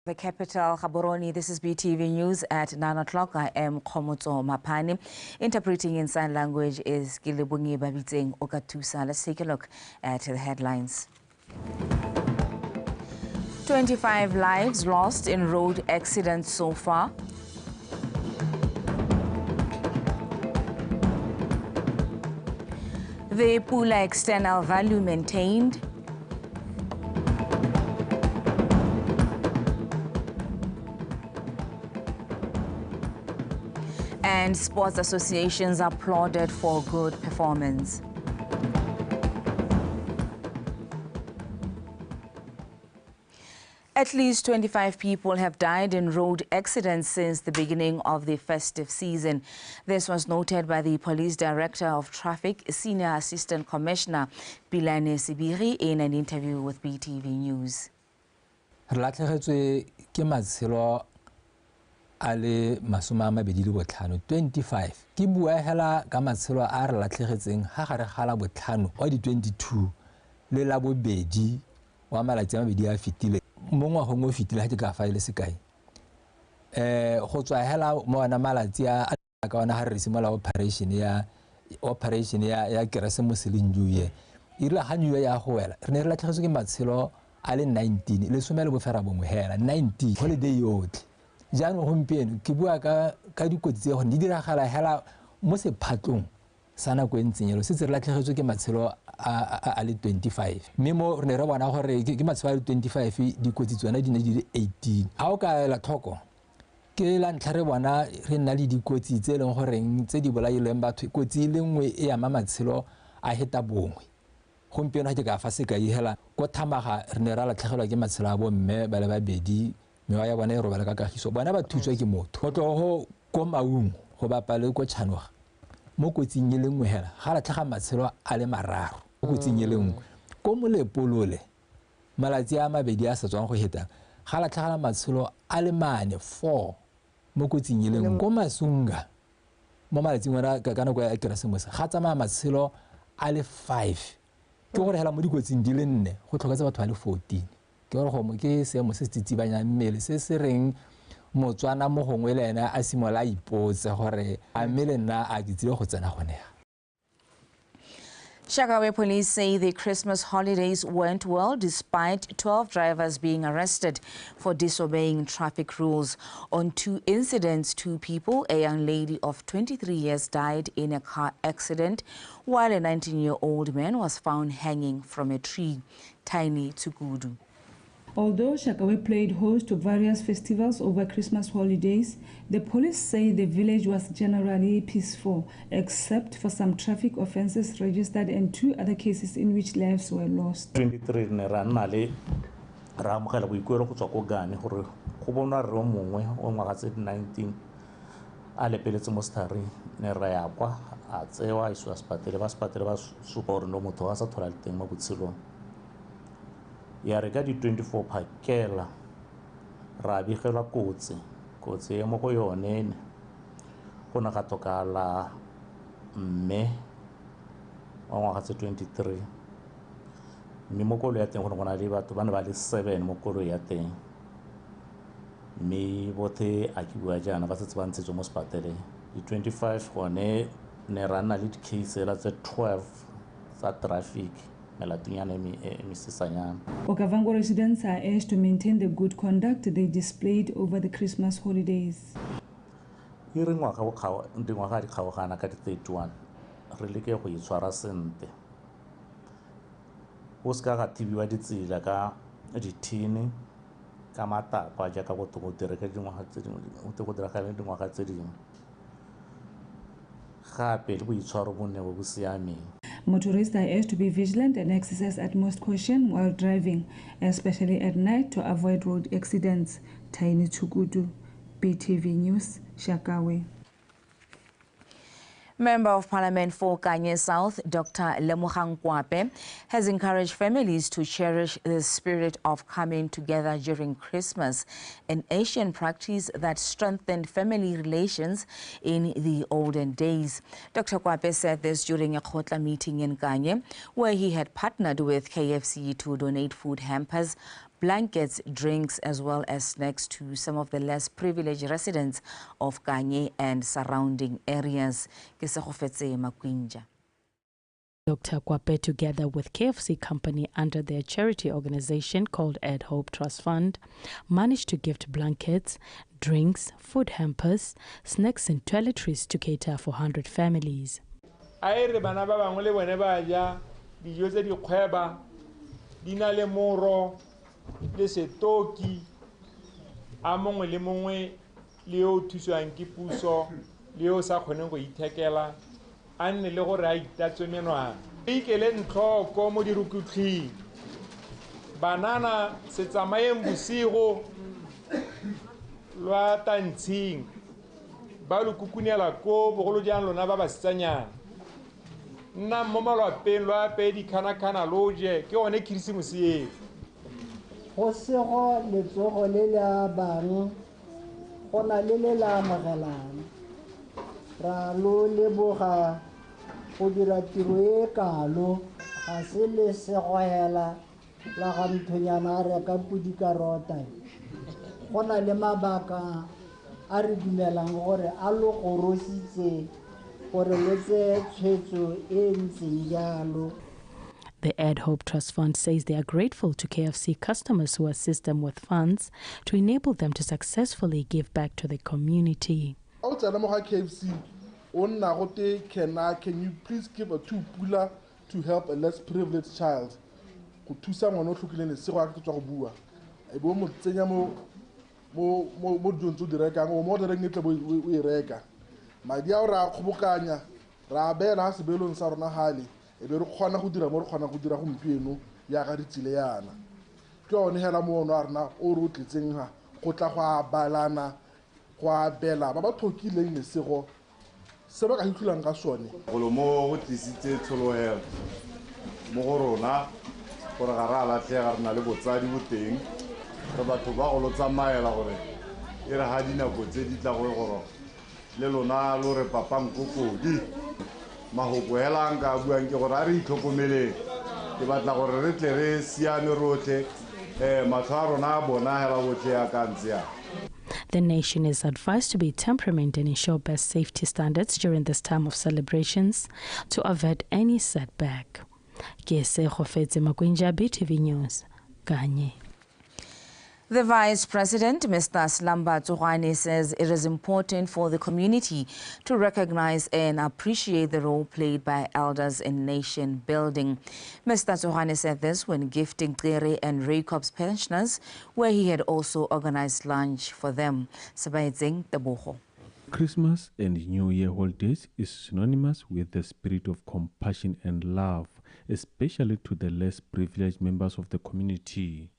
The capital, Gaborone. This is BTV News at 9 o'clock. I am Khomotso Mapane. Interpreting in sign language is Kilibungi Babitseng Okatusa. Let's take a look at the headlines. 25 lives lost in road accidents so far. The Pula external value maintained. And sports associations applauded for good performance. At least 25 people have died in road accidents since the beginning of the festive season. This was noted by the Police Director of Traffic, Senior Assistant Commissioner Pilane Sebiri, in an interview with BTV News. Re latlhegetswe ke matshelo a le 25, 25. Ke bua hela ka matshelo a re latlhegetseng ha gare ga la botlhano wa di 22 le la bobedi wa malatsi a mabedi a fetile. Mo ngwageng o fetile ha ke ka fa e le sekai. Go tswa hela mo ona malatsi a ka ona ha re simolola operation ya Keresemose le New Year. E rile ha New Year ya go wela, re ne re latlhegetswe ke matshelo a le 19, 19 hela, 19 holiday yotlhe. Jaanong gompieno ke bua ka dikotsi tse gore di diragala hela mo sephatlong sa nako e ntseng jalo, setse re latlhegetswe ke matshelo a le 25. Mme mo re ne re bona gore ke matshelo a le 25, dikotsi tsone di ne di le 18. Ha o ka ela tlhoko, ke la ntlha re bona re nna le dikotsi tse e leng goreng tse di bolaileng batho, kotsi e le nngwe e ama matshelo a heta bongwe. Gompieno ha ke ka fa sekai hela, ko Thamaga re ne ra latlhegelwa ke matshelo a bomme ba le babedi, mewa ya bona e robala ka kagiso, bona ba thutswa ke motho. Go tloga go ko Maung go bapa le ko Chanoga, mo kotsing e le nngwe hela ga latlhega matshelo a le mararo mo kotsing e le nngwe. Ko Molepolole malatsi a mabedi a sa tswang go heta ga latlhegela matshelo a le mane, 4 mo kotsing e le nngwe. Ko Masunga mo malatsing ona ka nako ya Keresemose ga tsamaya matshelo a le 5. Ke gore hela mo dikotsing di le 4 go tlhoketse batho ba le 14. Ke gore go ke seemo se se tsitsibanyang mmele se se reng Motswana mo gongwe le ena a simolola a ipotse gore a mme le nna a ke tsile go tsena gone ya. Shakawe police say the Christmas holidays went well despite 12 drivers being arrested for disobeying traffic rules. On 2 incidents, 2 people, a young lady of 23 years died in a car accident, while a 19-year-old man was found hanging from a tree. Tiny Tsukudu. Although Shakawe played host to various festivals over Christmas holidays, the police say the village was generally peaceful, except for some traffic offences registered and 2 other cases in which lives were lost. 23 ne ra nna le ra amogela boikuelo go tswa ko Gane gore go bonwa rre o mongwe o ngwaga tse di 19 a lepeletse mo setlhareng, ne ra ya kwa a tsewa a isiwa sepatele, ba sepatele ba supa gore no motho a sa tlhola le teng mo botshelong. Ya re ka di 24 phakela ra begelwa kotsi, kotsi e mo go yone go ne ga tlhokala mme wa ngwaga tse 23, mme mo koloi ya teng go ne go na le batho ba ne ba le 7 mo koloi ya teng, mme botlhe a ke bua jaana ba setse ba ntshetswe mo sepateleng. Di 25 gone ne ra nna le di-case hela tse 12 tsa traffic. Okavango residents are urged to maintain the good conduct they displayed over the Christmas holidays. E re ngwaga o kgao, dingwaga di kgaogana ka di 31, re leke go itshwara sentle. Go seka ga thibiwa ditsela ka dithini, ka matlapa jaaka go go direga dingwaga tse dingwe, go go diragale dingwaga tse dingwe. Gape le boitshwaro bo nne bo bo siameng. Motorists are urged to be vigilant and exercise utmost caution while driving, especially at night, to avoid road accidents. Tiny Tsukudu, BTV News, Shakawe. Member of Parliament for Kanye South, Dr. Lemogang Kwape, has encouraged families to cherish the spirit of coming together during Christmas, an Asian practice that strengthened family relations in the olden days. Dr. Kwape said this during a Kgotla meeting in Kanye, where he had partnered with KFC to donate food hampers, blankets, drinks, as well as snacks to some of the less privileged residents of Kanye and surrounding areas. Kesegofetse Makwinja. Dr. Kwape, together with KFC company under their charity organization called Add Hope Trust Fund, managed to gift blankets, drinks, food hampers, snacks and toiletries to cater for 100 families. A re bana ba bangwe le bone ba ja dijo tse di kgweba di na le moro le setoki a mongwe le mongwe le yo o thusiwang ke puso le yo o sa kgoneng go ithekela a nne le gore a itatswe menwana. Ikeleng tlhoko mo dirukutlhing, banana se tsamayeng bosigo lwa tantshing ba lo kukunela ko bogolo jang lona ba basetsanyana. Nnang mo malwapeng lo apeye dikgana-kgana lo je, ke yone Keresemose eo. Go sego letsogo le le abang go na le le le amogelang. Ra lo leboga go dira tiro e kalo, ga se le segogela la ga mthonyana a reka podi ka rota. Go na le mabaka a re dumelang gore a lo gorositse gore lo tseye tshwetso e ntseng jalo. The Add Hope Trust Fund says they are grateful to KFC customers who assist them with funds to enable them to successfully give back to the community. O tsena mo ga KFC, o nna go te can you please give a 2 pula to help a less privileged child? Go thusa ngwana o tlhokileng lesego a ke tswa go bua. E bo mo tsenya mo dilong tse o di rekang, o mo ordereng e tle bo o e reka. Madi ao re a kgobokanya, ra a beela sebelong sa rona gale, e be re kgona go dira mo re kgonang go dira gompieno jaaka re tsile yana. Ke yone hela moono a rona o re o tletseng ga go tla go abalana, go abela ba ba tlhokileng lesego se ba ka fitlhelang ka sone. Golo mo go tlisitse tshologelo mo go rona gore ga re a latlhega, re na le botsadi bo teng, re batho ba go lo tsamaela gore e re ga dinako tse di tla go gore le lona lo re papang kokodi. Mahoko hela nka buang ke gore a re itlhokomeleng, ke batla gore re tle re siame rotlhe, matlho a rona a bona hela botlhe ya ka ntse yana. The nation is advised to be temperament and ensure best safety standards during this time of celebrations to avert any setback. Kesegofetse Makwinja, BTV News, Kanye. The Vice President, Mr. Slumber Tsogwane, says it is important for the community to recognize and appreciate the role played by elders in nation building. Mr. Tsogwane said this when gifting Xere and Rakops pensioners, where he had also organized lunch for them. Sabaitseng Tebogo. Christmas and New Year holidays is synonymous with the spirit of compassion and love, especially to the less privileged members of the community.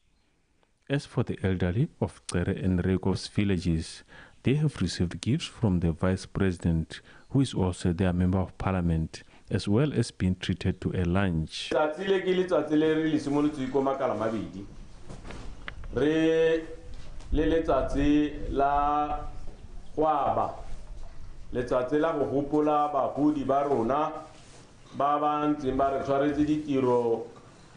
As for the elderly of Xere and Rakops villages, they have received gifts from the Vice President, who is also their Member of Parliament, as well as being treated to a lunch. Letsatsi le ke letsatsi le re le simolotse ko makala mabedi. Re le letsatsi la go aba, letsatsi la go gopola bagodi ba rona ba ba ntseng ba re tshwaretse ditiro,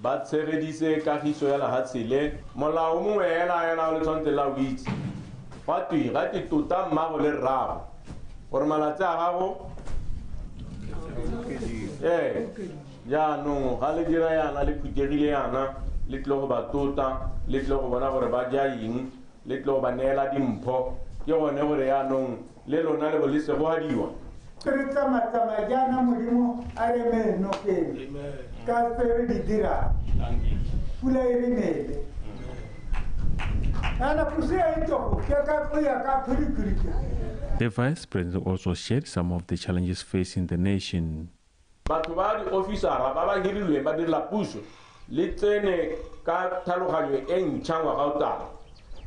ba tshegedise kagiso ya lehatshe le. Molao mongwe hela hela o le tshwanetse la o itse, gwa twe ga te tota mmago le rrago gore malatsi a gago jaanong ga le dira yana le phuthegile yana, le tlile go ba tota, le tlile go bona gore ba ja eng, le tlile go ba neela dimpho. Ke gone gore jaanong le lona le bo le segogadiwa. Re tsamaya jaana Modimo a re me nokeng ka tse re di dirang, pula e re nele. The Vice President also shared some of the challenges facing the nation. Batho ba di-officera ba ba hirilweng ba direla puso le tsene ka tlhaloganyo e ntšha ngwaga o tlang.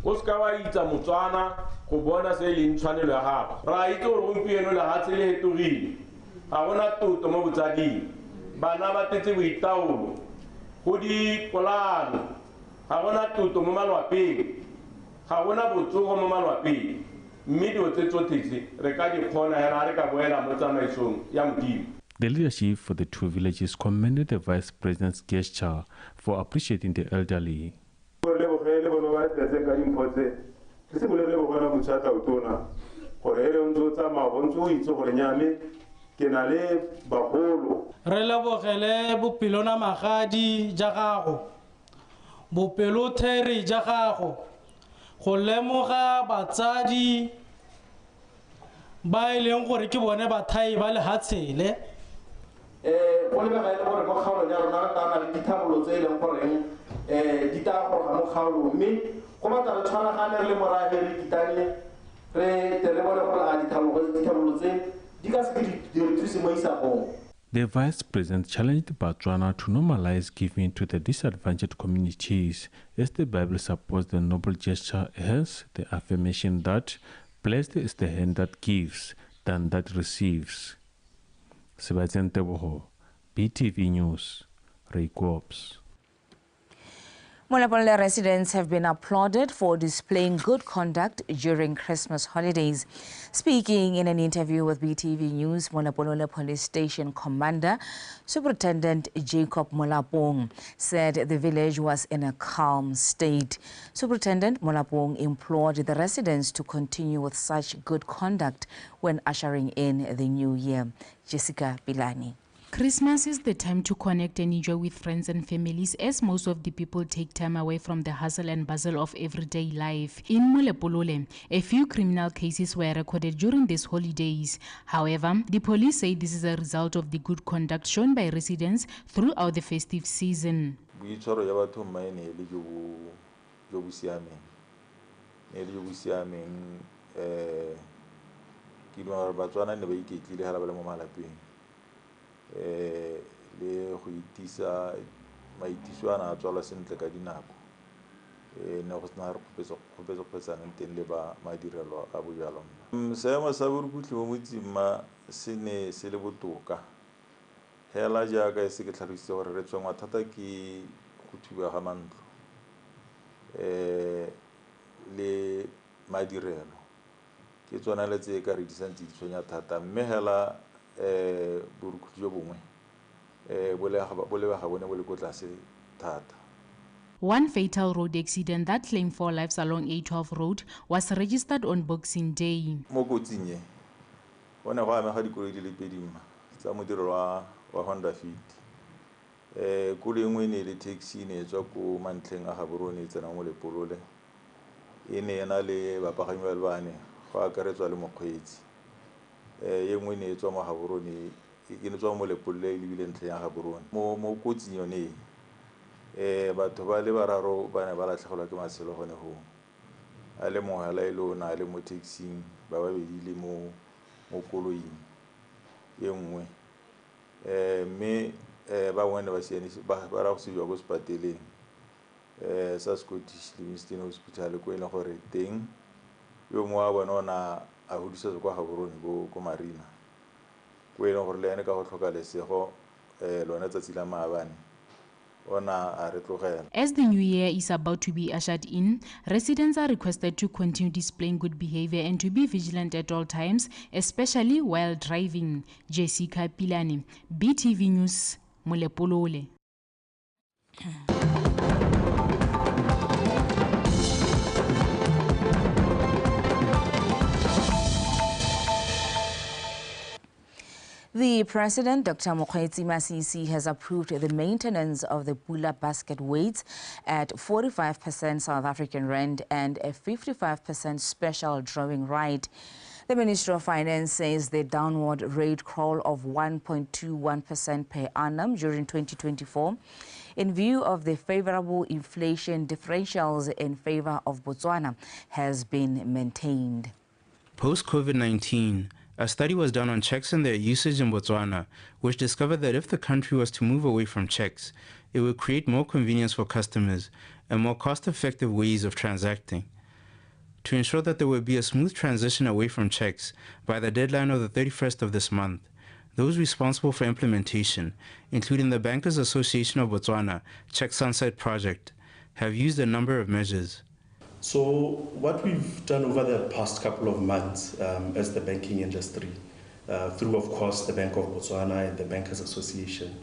O seka wa itsa Motswana go bona se e leng tshwanelo ya gago. Re a itse gore gompieno lehatshe le hetogile, ga gona toto mo botsading, bana ba tletse boitaolo go dipolano, ga gona toto mo malwapeng, ga gona botsogo mo malwapeng. Mme dilo tse tsotlhe tse re ka di kgona hela re ka boela mo tsamaisong ya Modimo. The leadership for the two villages commended the Vice President's gesture for appreciating the elderly. Re leboge ka dimpho tse re simolole re bona motšha Tautona gore e re o ntse o tsamaya o ntse o itse gore nyame ke na le bagolo. Re lebogele bopelona magadi ja gago, bopelotheri ja gago, go lemoga batsadi ba e leng gore ke bone bathai ba lehatshe le. Go lebega e le gore mo kgaolong ya rona re tla na le dithabollo tse e leng goreng di tla goroga mo kgaolong, mme go batla re tshwaragane re le morafe re kitane re tle re bone gore a dithabollo tse di ka seke di re thuse mo isagong. The Vice President challenged Botswana to normalize giving to the disadvantaged communities, as the Bible supports the noble gesture, hence the affirmation that blessed is the hand that gives than that receives. Sebastian Teboho, BTV News, Raikops. Molepolole residents have been applauded for displaying good conduct during Christmas holidays. Speaking in an interview with BTV News, Molepolole Police Station Commander Superintendent Jacob Molapong said the village was in a calm state. Superintendent Molapong implored the residents to continue with such good conduct when ushering in the new year. Jessica Pilani. Christmas is the time to connect and enjoy with friends and families, as most of the people take time away from the hustle and bustle of everyday life. In Molepolole, a few criminal cases were recorded during these holidays. However, the police say this is a result of the good conduct shown by residents throughout the festive season. Boitshwaro ya batho mma e ne e le jo bo siameng. Ne e le jo bo siameng, ke dumela gore Batswana ne ba iketlile ha ba le mo malapeng. Le go itisa maitiso a na a tswalwa sentle ka dinako, ne go sena re kgopetsaneng teng le ba madirelo a bojalwa. Seemo sa borukutlhi mo motseng ma se ne se le botoka hela jaaka e se ke tlhalositse gore re tshwenngwa thata ke go thuba ga mantlo le madirelo, ke tsona le tse ka re di santse di tshwenya thata, mme hela borukutlhi jo bongwe bo lebega bone bo le ko tlase thata. One fatal road accident that claimed 4 lives along A12 road was registered on Boxing Day. Mo kotsing e go ne go amega dikoloi di le pedi mma tsa modirelo wa Honda Fit. Koloi nngwe e ne e le taxi, e ne e tswa ko mantlheng a Gaborone e tsena mo Molepolole, e ne e na le bapagami ba le bane go akaretswa le mokgweetsi. E nngwe e ne e tswa mo Gaborone, e ne tswa mo Molepolole e lebile ntlheng ya Gaborone. Mo kotsing yone e, batho ba le bararo ba ne ba latlhegelwa ke matshelo gone hoo. A le mongwe hela e le o ne a le mo taxing, ba babedi le mo koloing e nngwe. Mme ba bangwe ne ba sianise ba ra go sediwa ko sepateleng sa Scottish Livingstone Hospital, ko e leng gore teng yo mongwe wa bone o ne a hudisetswa kwa Gaborone ko Marina, ko e leng gore le ene ka go tlhoka lesego lone tsatsi la maabane o ne a re tlogela. As the new year is about to be ushered in, residents are requested to continue displaying good behavior and to be vigilant at all times, especially while driving. Jessica Pilani, BTV News, Molepolole. The President, Dr. Mokgweetsi Masisi, has approved the maintenance of the Pula basket weights at 45% South African rand and a 55% special drawing right. The Ministry of Finance says the downward rate crawl of 1.21% per annum during 2024, in view of the favorable inflation differentials in favor of Botswana, has been maintained. Post-COVID-19, a study was done on checks and their usage in Botswana, which discovered that if the country was to move away from checks, it would create more convenience for customers and more cost-effective ways of transacting. To ensure that there would be a smooth transition away from checks by the deadline of the 31st of this month, those responsible for implementation, including the Bankers Association of Botswana Check Sunset Project, have used a number of measures. So what we've done over the past couple of months as the banking industry, through of course the Bank of Botswana and the Bankers Association,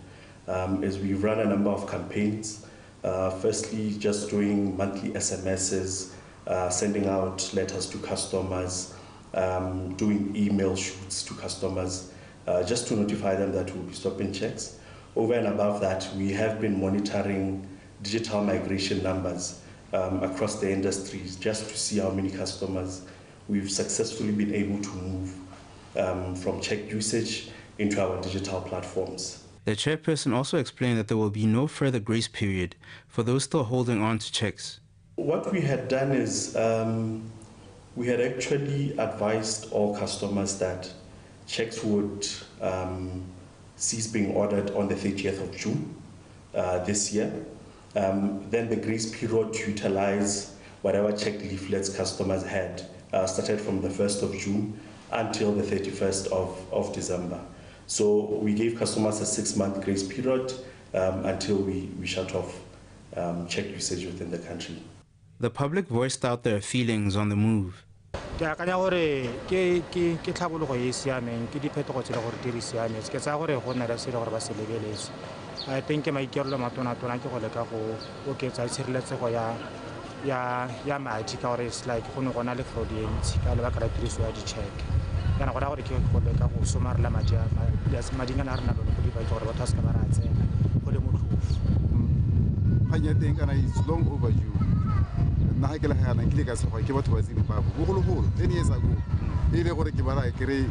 is we've run a number of campaigns. Firstly, just doing monthly SMSs, sending out letters to customers, doing email shoots to customers, just to notify them that we'll be stopping checks. Over and above that, we have been monitoring digital migration numbers across the industries just to see how many customers we've successfully been able to move from check usage into our digital platforms. The chairperson also explained that there will be no further grace period for those still holding on to checks. What we had done is we had actually advised all customers that checks would cease being ordered on the 30th of June this year. Then the grace period to utilize whatever check leaflets customers had started from the 1st of June until the 31st of December. So we gave customers a 6-month grace period until we shut off check usage within the country. The public voiced out their feelings on the move. Ke akanya gore ke tlhabologo e siameng, ke diphetogo tse le gore di re siametse. Ke tsaya gore go nna le se le gore ba se lebeletse. I think maikaelelo matona-tona ke go leka go oketsa tshireletsego ya madi ka gore it's like go ne go na le fraud e ntsi ka lebaka la tiriso ya di-check. Kana go raya gore ke go leka go somarela madinyana a re nang le one ko dibankeng gore batho ba seka ba re a tsena go le motlhofo. Kgang ya teng kana it's long overdue. Nna ga ke le gana nkile ka tshogwa ke batho ba Zimbabwe bogologolo 10 years ago e le gore ke ba raya ke re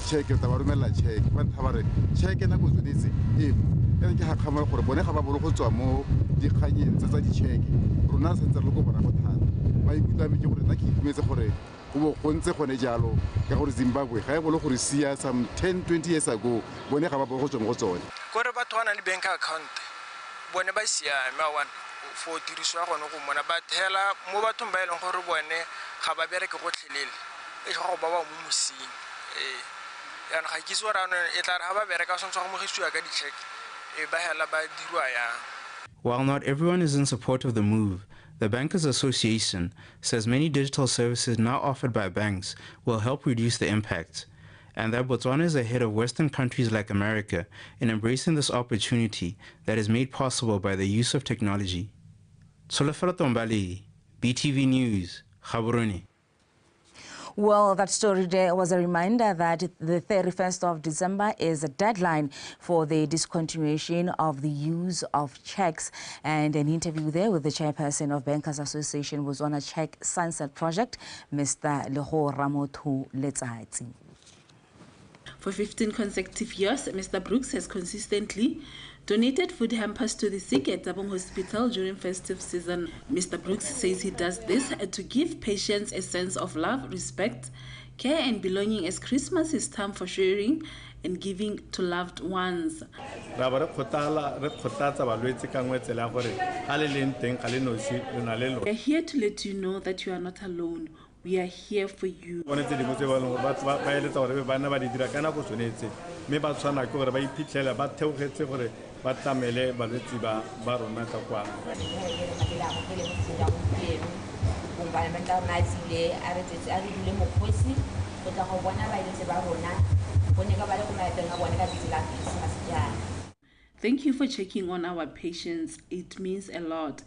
check ta ba romelela check ba ntha ba re check nako tsweletse e ke gakgamala gore bone ga ba bolo go tswa mo dikganyeng tse tsa di-check rona re santse re le ko morago thata. Maikutlo a me ke gore nna ke itumetse gore go bo go ntse gone jalo ka gore Zimbabwe ga e bolo gore sia some 10 20 years ago bone ga ba bolo go tswa mo go tsone. Kore batho ba nang le bank account bone ba siame a one for tiriso ya gone go mona but hela mo bathong ba e leng gore bone ga ba bereke gotlhelele e go ba ba mo mosing jaanong ga ke itse gore anong e tla re ga ba bereka tshwanetse go amogisiwa ka di-check e ba hela ba dirwa yang. While not everyone is in support of the move, the Bankers Association says many digital services now offered by banks will help reduce the impact, and that Botswana is ahead of Western countries like America in embracing this opportunity that is made possible by the use of technology. Tsholofelo Tombali, BTV News, Gaborone. Well, that story there was a reminder that the 31st of December is a deadline for the discontinuation of the use of checks. And an interview there with the chairperson of Bankers Association Botswana Check Sunset Project, Mr. Leho Ramotho Letsatsi. For 15 consecutive years, Mr. Brooks has consistently donated food hampers to the sick at Tsabong Hospital during festive season. Mr. Brooks says he does this to give patients a sense of love, respect, care and belonging, as Christmas is time for sharing and giving to loved ones. We are here to let you know that you are not alone. We are here for you. Thank you for checking on our patients. It means a lot.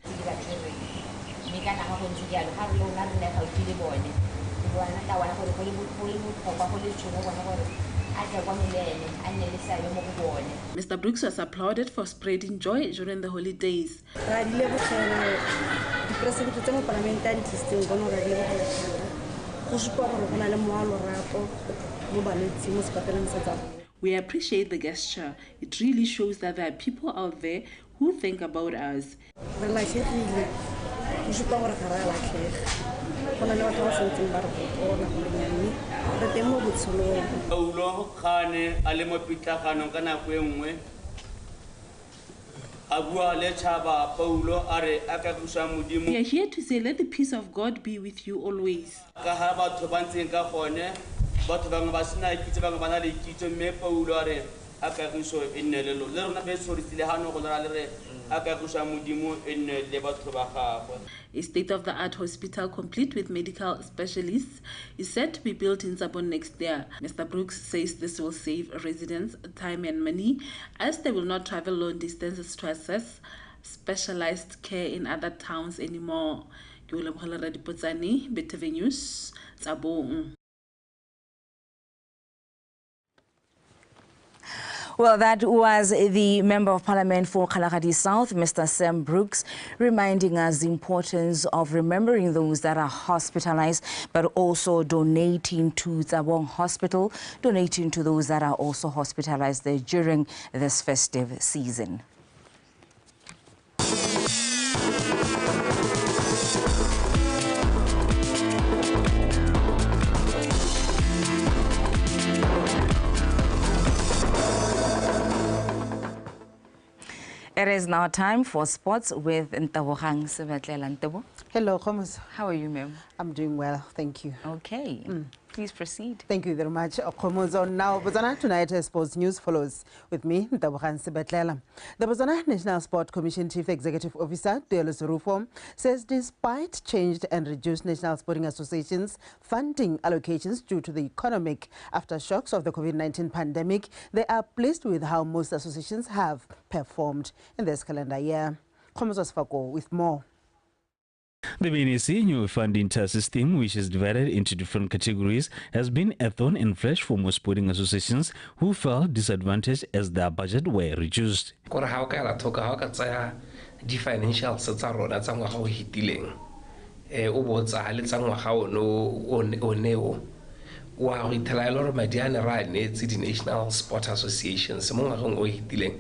Mr. Brooks was applauded for spreading joy during the holidays. We appreciate the gesture. It really shows that there are people out there who think about us. We are here to say, let the peace of God be with you always. A state-of-the-art hospital complete with medical specialists is set to be built in Tsabong next year. Mr. Brooks says this will save residents time and money, as they will not travel long distances to access specialized care in other towns anymore. Ke o lebogela Radipotsane, BTV News, Tsabong. Well, that was the Member of Parliament for Kgalagadi South, Mr. Sam Brooks, reminding us the importance of remembering those that are hospitalized, but also donating to Tsabong Hospital, donating to those that are also hospitalized there during this festive season. It is now time for sports with Ntebogang Sebetlela. Ntebo. Hello, Khomoso. How are you, ma'am? I'm doing well, thank you. Okay. Please proceed. Thank you very much, Khomoso. Now, Botswana Tonight Sports News follows with me, Ntebogang Sebetlela. The Botswana National Sport Commission Chief Executive Officer, Tuelo Serufo, says despite changed and reduced National Sporting Associations funding allocations due to the economic aftershocks of the COVID-19 pandemic, they are pleased with how most associations have performed in this calendar year. Khomoso Sefako with more. The BNAC new funding tier system, which is divided into different categories, has been a thorn in flesh for most sporting associations who felt disadvantaged as their budget were reduced. Kore ha o ka ela tlhoko, ha o ka tsaya di-financials tsa rona tsa ngwaga o fetileng, o bo o tsaya le tsa ngwaga o ne o, wa go ithela e le gore madi a ne re a neetse di-National Sport Associations mo ngwageng o fetileng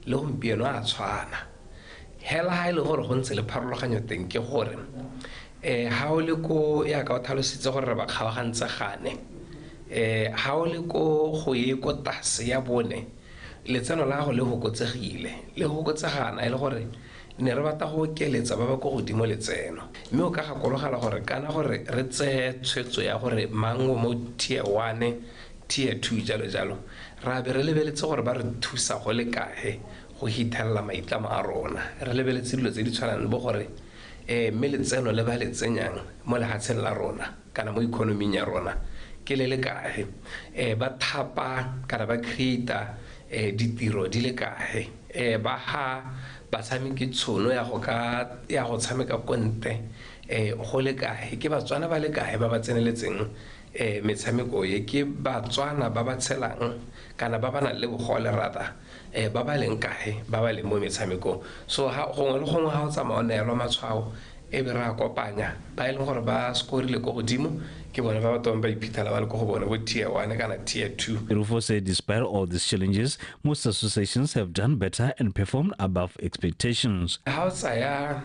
le gompieno a tshwana. Hela ha e le gore go ntse le pharologanyo teng ke gore ha o le ko ya ka o tlhalositse gore re ba kgaogantse gane, ha o le ko go ye ko tlase ya bone letseno la go le fokotsegile, le fokotsegana e le gore ne re batla go okeletsa ba ba ko godimo letseno, mme o ka gakologela gore kana gore re tseye tshwetso ya gore mang o mo tier 1, tier 2 jalo jalo, ra be re lebeletse gore ba re thusa go le kae go hithelela maitlamo a rona. Re lebeletse dilo tse di tshwanang le bo gore mme letseno le ba le tsenyang mo lefatsheng la rona kana mo economing ya rona ke le le kae, ba thapa kana ba create-a ditiro di le kae, ba ha batshameki tshono ya go ka ya go tshameka ko ntle go le kae, ke Batswana ba le kae ba ba tseneletseng metshameko e, ke Batswana ba ba tshelang kana ba ba nang le bogole rather ba ba leng kae ba ba leng mo metshamekong. So gongwe le gongwe ha o tsamaya o neelwa matshwao e be re a kopanya ba e leng gore ba scorile ko godimo ke bone ba ba tong ba iphitlhela ba le ko go bone bo tier 1 kana tier 2. Rufo said despite all these challenges, most associations have done better and performed above expectations. Ha o tsaya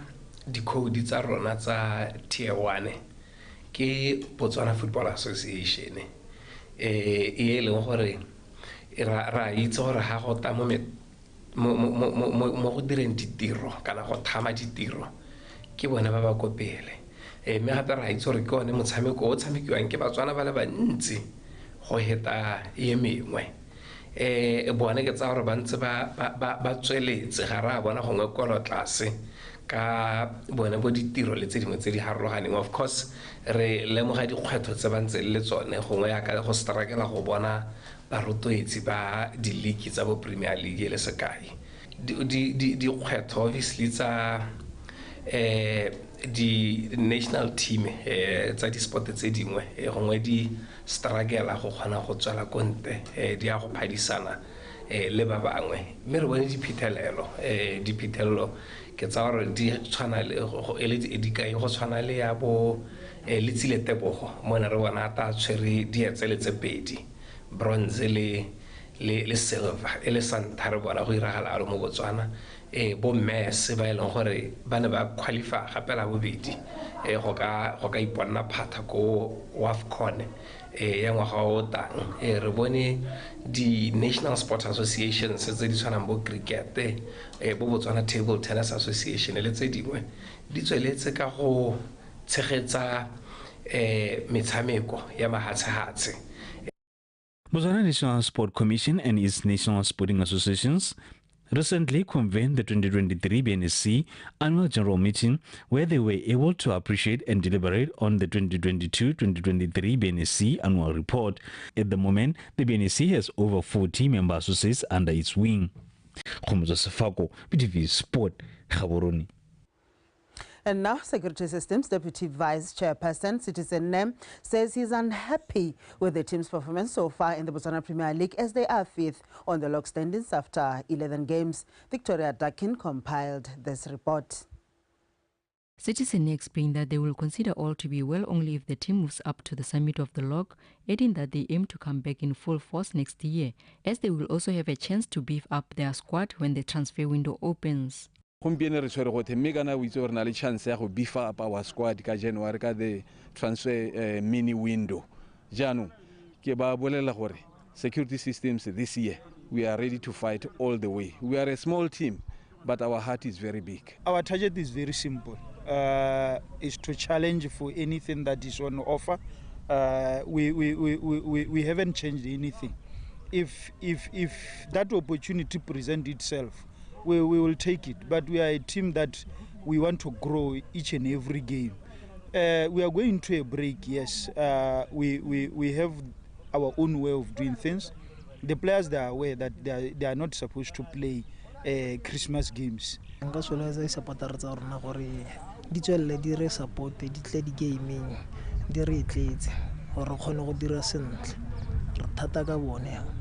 dikhoudu tsa rona tsa tier 1 ke Botswana Football Association e leng gore ra itse gore ha go ta mo go direng ditiro kana go thama ditiro ke bone ba ba ko pele, mme gape ra itse gore ke one motshameko o tshamekiwang ke Batswana ba le bantsi go heta e mengwe. Bone ke tsaya gore ba ntse ba tsweletse, ga re a bona gongwe kolo tlase ka bone bo ditiro le tse dingwe tse di harologaneng. Of course re lemoga dikgwetlho tse ba ntse le tsone gongwe yaka go strakela go bona barotloetsi ba di-league tsa bo Premier League le sekai. Dikgwetlho obviously tsa di-national team tsa di-sport tse dingwe gongwe di struggle go kgona go tswela ko ntle, di ya go phadisana le ba bangwe, mme re bone diphitlhelelo ke tsa gore di tshwana le e le dikai go tshwana le ya bo Letsile Tebogo mo ne re bona ta tshwere dietsele tse pedi, bronze le silver e le santa re bona go iragala alo mo Botswana. Bo mme ba e leng gore ba ne ba qualify gape la bobedi go ka iponna phatha ko WAFCON ya ngwaga o tang. Re bone di-National Sport Associations tse di tshwanang bo cricket, bo Botswana Table Tennis Association le tse dingwe di tsweletse ka go tshegetsa metshameko ya mahatshehatshe. Botswana National Sport Commission and its national sporting associations recently convened the 2023 BNSC Annual General Meeting, where they were able to appreciate and deliberate on the 2022-2023 BNSC Annual Report. At the moment, the BNSC has over 40 member associates under its wing. Khomotso Sefako, BTV Sport, Gaborone. And now, Security Systems Deputy Vice Chairperson Citizen Nem says he's unhappy with the team's performance so far in the Botswana Premier League, as they are 5th on the log standings after 11 games. Victoria Dakin compiled this report. Citizen explained that they will consider all to be well only if the team moves up to the summit of the log, adding that they aim to come back in full force next year, as they will also have a chance to beef up their squad when the transfer window opens. Gompieno re tshwere gothe mme kana o itse gore na le chance ya go beef up our squad ka January ka the transfer mini window. Jaanong ke ba bolela gore Security Systems this year we are ready to fight all the way. We are a small team, but our heart is very big. Our target is very simple. Is to challenge for anything that is on offer. We haven't changed anything. If that opportunity presents itself, we will take it. But we are a team that we want to grow each and every game. We are going to a break, yes. We have our own way of doing things. The players, they are aware that they are not supposed to play Christmas games. Nka solofetsa di-supportera tsa rona gore di tswelele di re support, di tle di-gaming, di re tletse gore re kgone go dira sentle. Re thata ka bone.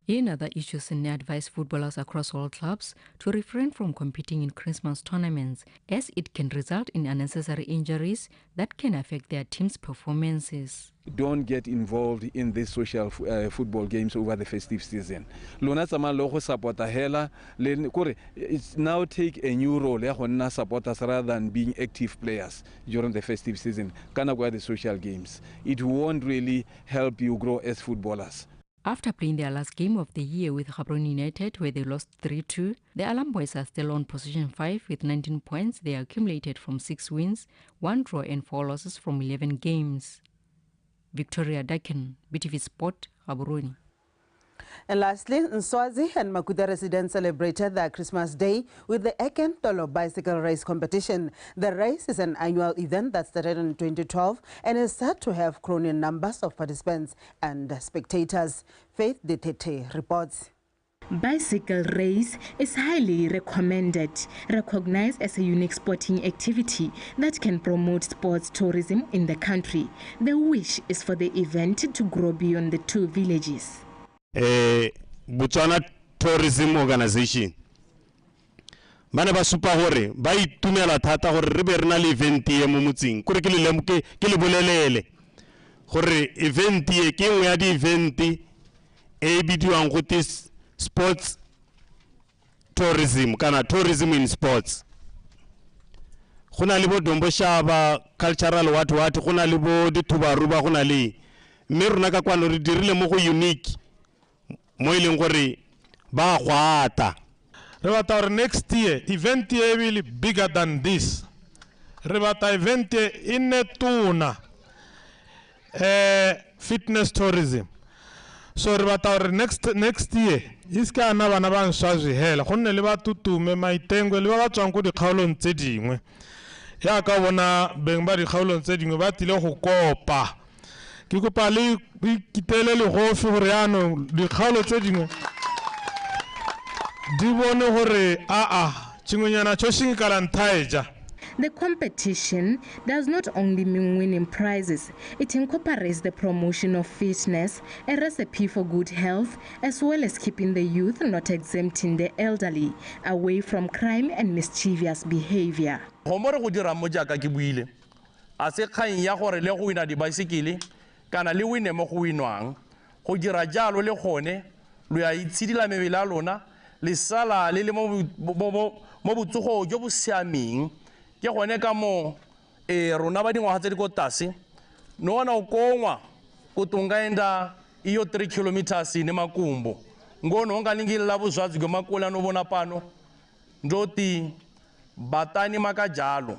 In other issues, Senne advised footballers across all clubs to refrain from competing in Christmas tournaments, as it can result in unnecessary injuries that can affect their team's performances. Don't get involved in these social football games over the festive season. Lona tsamaya le go supporta hela le kore it's now take a new role ya go nna supporters rather than being active players during the festive season. Ka nako ya the social games, it won't really help you grow as footballers. After playing their last game of the year with Gaborone United, where they lost 3-2, the Alarm Boys are still on position 5 with 19 points they accumulated from 6 wins, 1 draw and 4 losses from 11 games. Victoria Dakin, BTV Sport, Gaborone. And lastly, Nswazi and Makuta residents celebrated their Christmas Day with the Ekentolo bicycle race competition. The race is an annual event that started in 2012 and is said to have grown in numbers of participants and spectators. Faith Detete reports. Bicycle race is highly recommended, recognized as a unique sporting activity that can promote sports tourism in the country. The wish is for the event to grow beyond the two villages. Botswana Tourism Organization ba ne ba supa gore ba itumela thata gore re be re na le event e mo motseng, kore ke le lemoke ke le bolelele gore event e ke nngwe ya di-event e e bidiwang gote sports tourism kana tourism in sports. Go na le bo Domboshaba cultural what what, go na le bo dithubaruba, go na le mme rona ka kwano re dirile mo go unique mo e leng gore ba gwata. Re batla gore next year event e be bigger than this. Re batla event e nne tona, fitness tourism. So re batla gore next year e se ka nna bana ba Nswazi hela, gonne le ba Tutume, Maitengwe le ba ba tswang ko dikgaolong tse dingwe. Yaka bona beng ba dikgaolong tse dingwe ba tlile go kopa. Ke kopa le ikitele legofi gore yaanong dikgaolo tse dingwe di bone gore aa tshingwenyana tsho seng ka la nthaeja. The competition does not only mean winning prizes, it incorporates the promotion of fitness, a recipe for good health, as well as keeping the youth, not exempting the elderly, away from crime and mischievous behavior. Go mo re go dirang mo jaaka ke buile, a se kgang ya gore le go wina dibaesekele kana le wine mo go winwang, go dira jalo le gone lo ya itshidila mebele ya lona, le sala le le mo botsogo jo bo siameng. Ke gone ka mo rona ba dingwaga tse di ko tlase no wana o kongwa kutungaenda iyo 3 kilometers ne makumbo ngono ongalingilila buzwadzi gwemakula no vona pano ndoti batani makajalo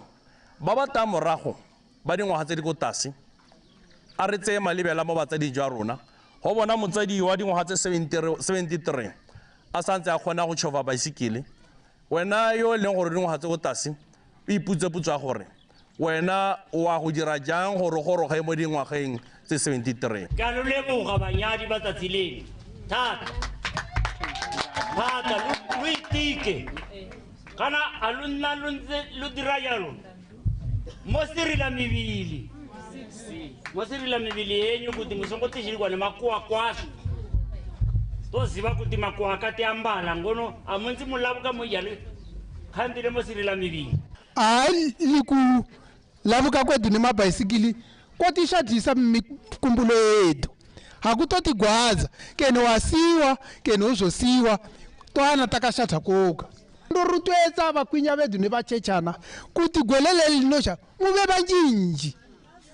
ba ba ta morago ba dingwaga tse di ko tlase a re tseye malebela mo batsading jwa rona go bona motsadi wa dingwaga tse 73 a santse a kgona go tšhova baesekele, wena yo e leng gore dingwaga tse ko tlase o iputse potso ya gore wena o a go dira jang gore goroge mo dingwageng tse 73. Ke a lo leboga banyadi ba tsatsi leno thata thata, lo itike kana a lo nna lo ntse lo dira jalo Mo sirila mibili. Mo sirila mibili yenyu kuti musongotishirikwa nemakuwa kwasho. Toziva kuti makuwa akati ambala ngono amunzi mulabuka muyale khandile mo sirila mibili. A liku labuka kwedu nemabhayisikili kotishadisa mikumbulo yedu. Hakutotigwaza kene wasiwa kene uzosiwa twana takashatha koka. Ndorutwetsa bakwinya bedu nebachechana kuti gwelele linosha mube banjinji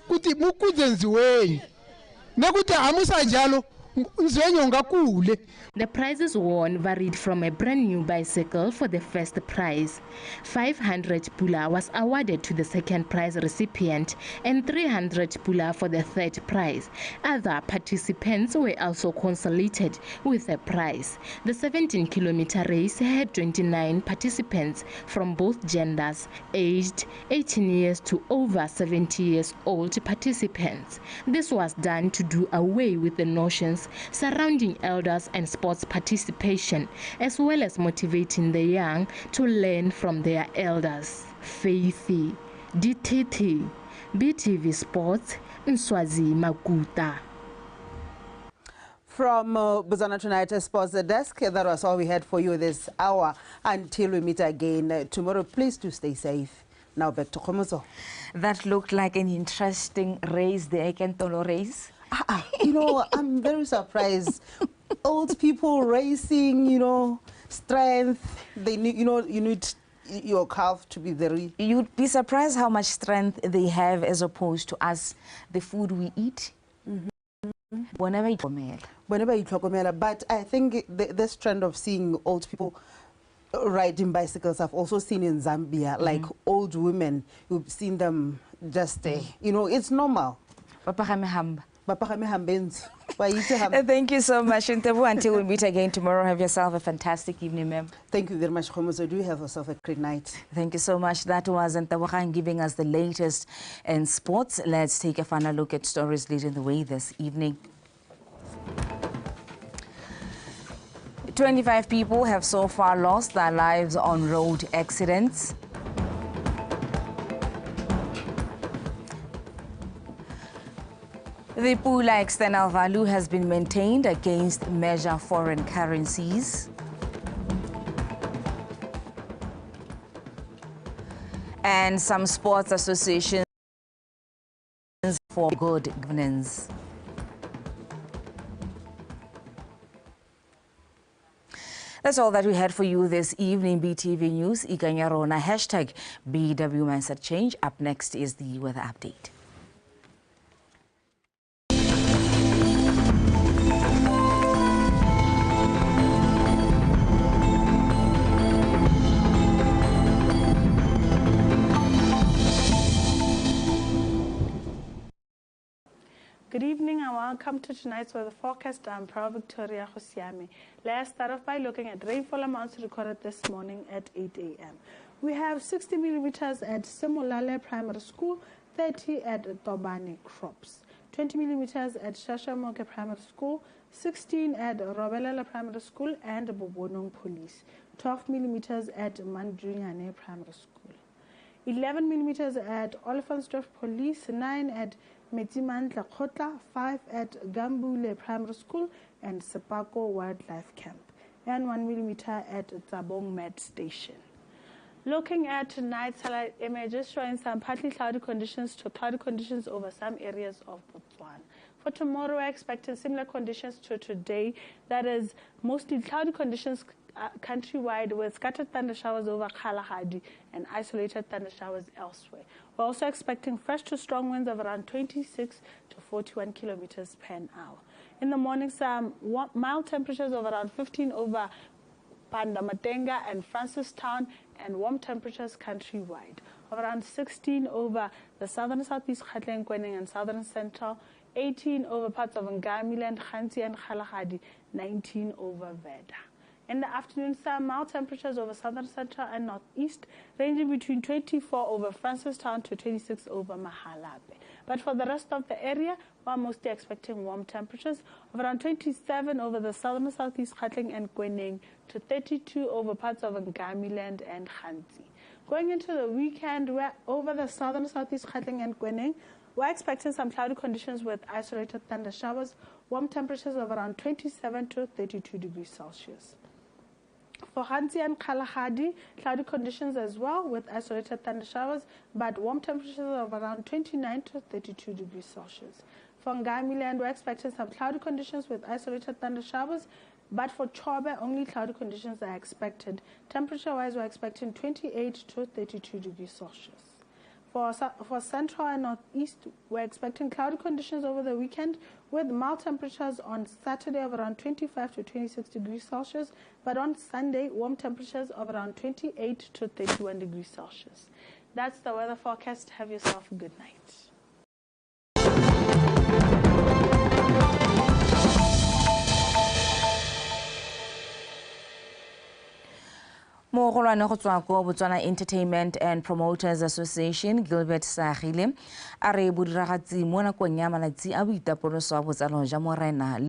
kuti mukudze nziwenyu nekuti hamusanjalo. The prizes won varied from a brand new bicycle for the first prize. 500 pula was awarded to the second prize recipient and 300 pula for the third prize. Other participants were also consolidated with a prize. The 17-kilometer race had 29 participants from both genders, aged 18 years to over 70 years old participants. This was done to do away with the notions surrounding elders and sports participation, as well as motivating the young to learn from their elders. Faithy, DTT, BTV Sports, Nswazi Makuta. From Botswana Tonight Sports Desk, that was all we had for you this hour. Until we meet again tomorrow, please do stay safe. Now back to Khomozo. That looked like an interesting race, the Ekentolo race. You know, I'm very surprised. Old people racing, you know, strength. They need, you know, you need your calf to be very... You'd be surprised how much strength they have as opposed to us, the food we eat. Whenever you. But I think this trend of seeing old people riding bicycles, I've also seen in Zambia, like old women, you've seen them just, you know, it's normal. Thank you so much, Ntebu. Until we meet again tomorrow, have yourself a fantastic evening, ma'am. Thank you very much, Khomozo. Do have yourself a great night. Thank you so much. That was Ntebogang giving us the latest in sports. Let's take a final look at stories leading the way this evening. 25 people have so far lost their lives on road accidents. The Pula external value has been maintained against major foreign currencies. And some sports associations for good governance. That's all that we had for you this evening. BTV News, Ikanyarona, hashtag BW Mindset Change. Up next is the weather update. Good evening and welcome to tonight's weather forecast. I'm Pearl Victoria Hosiame. Let's start off by looking at rainfall amounts recorded this morning at 8 a.m. We have 60 millimeters at Simolale Primary School, 30 at Tobani Crops, 20 millimeters at Shashamoke Primary School, 16 at Robelela Primary School and Bobonong Police, 12 millimeters at Mandrinyane Primary School, 11 millimeters at Olifantsdrift Police, 9 at Metimantla Khotla, 5 at Gambule Primary School and Sepako Wildlife Camp, and 1 millimeter at Tsabong Med Station. Looking at tonight's satellite images showing some partly cloudy conditions to cloudy conditions over some areas of Botswana. For tomorrow, we're expecting similar conditions to today, that is mostly cloudy conditions countrywide with scattered thunder showers over Kalahari and isolated thunder showers elsewhere. We're also expecting fresh to strong winds of around 26 to 41 kilometers per hour. In the morning, some mild temperatures of around 15 over Pandamatenga and Francistown, and warm temperatures countrywide of around 16 over the southern southeast Kgatleng, Kweneng and southern central, 18 over parts of Ngamiland, Ghanzi and Kalahari, 19 over Veda. In the afternoon, some mild temperatures over southern central and northeast, ranging between 24 over Francistown to 26 over Mahalapye. But for the rest of the area, we're mostly expecting warm temperatures of around 27 over the southern southeast Kgatleng and Kweneng to 32 over parts of Ngamiland and Ghanzi. Going into the weekend, we're over the southern southeast Kgatleng and Kweneng. We're expecting some cloudy conditions with isolated thunder showers, warm temperatures of around 27 to 32 degrees Celsius. For Hansi and Kalahadi, cloudy conditions as well with isolated thunder showers, but warm temperatures of around 29 to 32 degrees Celsius. For Ngamiland, we're expecting some cloudy conditions with isolated thunder showers, but for Chobe, only cloudy conditions are expected. Temperature-wise, we're expecting 28 to 32 degrees Celsius. For central and northeast, we're expecting cloudy conditions over the weekend with mild temperatures on Saturday of around 25 to 26 degrees Celsius, but on Sunday, warm temperatures of around 28 to 31 degrees Celsius. That's the weather forecast. Have yourself a good night. Mogolwane go tswa ko Botswana Entertainment and Promoters Association Gilbert Sagile a re bodiragatsi mo nakong ya malatsi a boitapoloso a botsalo jwa Morena.